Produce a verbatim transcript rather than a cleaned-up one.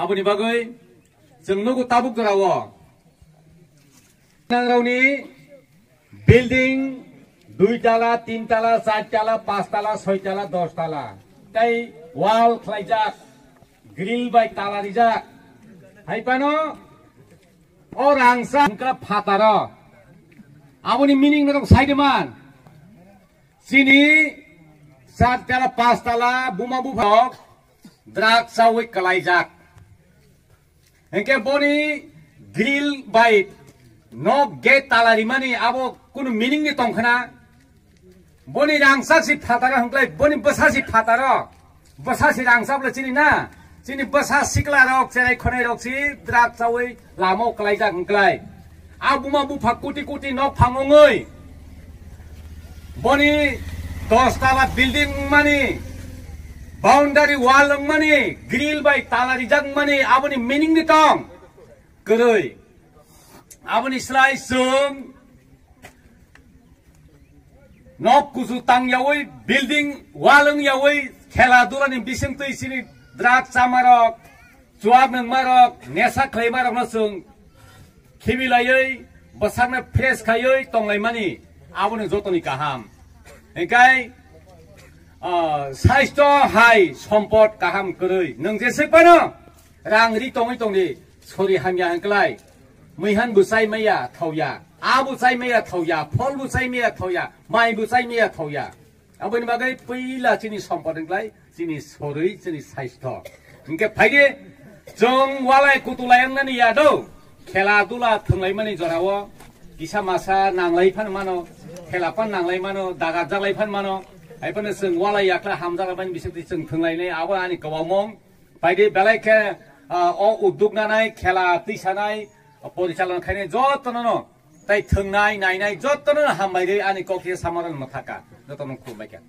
Aboni bagwi chwng nugo tabuk jorao nangrokni building dui tala, tin tala, char tala, panch tala, soi tala, dos tala tei wall khlaijak, grill bai tala rijak. Hai phano o rangchak wngkha phataro. Aboni meaning norok sai de man. Chini char tala, panch tala buma bupha rok drugs chawi kwlaijak. Hinkhe boni grill bai nok gate tala rimani abo kunu meaning ni tongkhana? Boni rangchak si phataro hinklai, boni bwsa si phataro. Bwsa si rangchak le chini na? Chini bwsa sikla rok, cherai khonai rok si drugs chawi lama o kwlaijak hinklai. A buma bupha koti koti nok phang wngwi boni dos tala building wngmani, boundary wall wngmani, grill bai tala rijak wngmani, aboni meaning ni tong kwrwi. Aboni slai chwng nok kusu tang yawi, building wall wng yawi, khela dula ni bising twi chini drugs chamarok, chuak nungmarok, nesa khlaimarokno chwng khibi laiwi bwsakno fresh khaiwi tonglaimani, aboni jotoni kaham. Hinkhe, ah, saisto hai sompot kaham kwrwi. Nwng jeswk phano rang ri tongwi tongdi, sori hamya hinklai. Muihan bo chai maya thauya, a bo chai maya thauya, phol bo chai maya thauya, mai bo chai maya thauya. Aboni bagwi puila chini sompot hinklai chini sorwi, chini saisto. Hinkhe phaidi chwng walai kutulai wngnani yado khela dula thwnglaimani jorao kisa masa nanglai phan mano, khela phan nanglai mano, dagarjaklai phan mano. Hai phano chwng walai yakla hamjakmani bisingtwi chwng thwnglainai, abo ani kwbangmung. Phaidi belai khe, ah, o udduk nanai, khela twisanai, porichalona khainai jotono no, tai thwngnai, nainai jotono no hambai rwi ani kok khe samaran mwthaka, jotono khulumbai kha.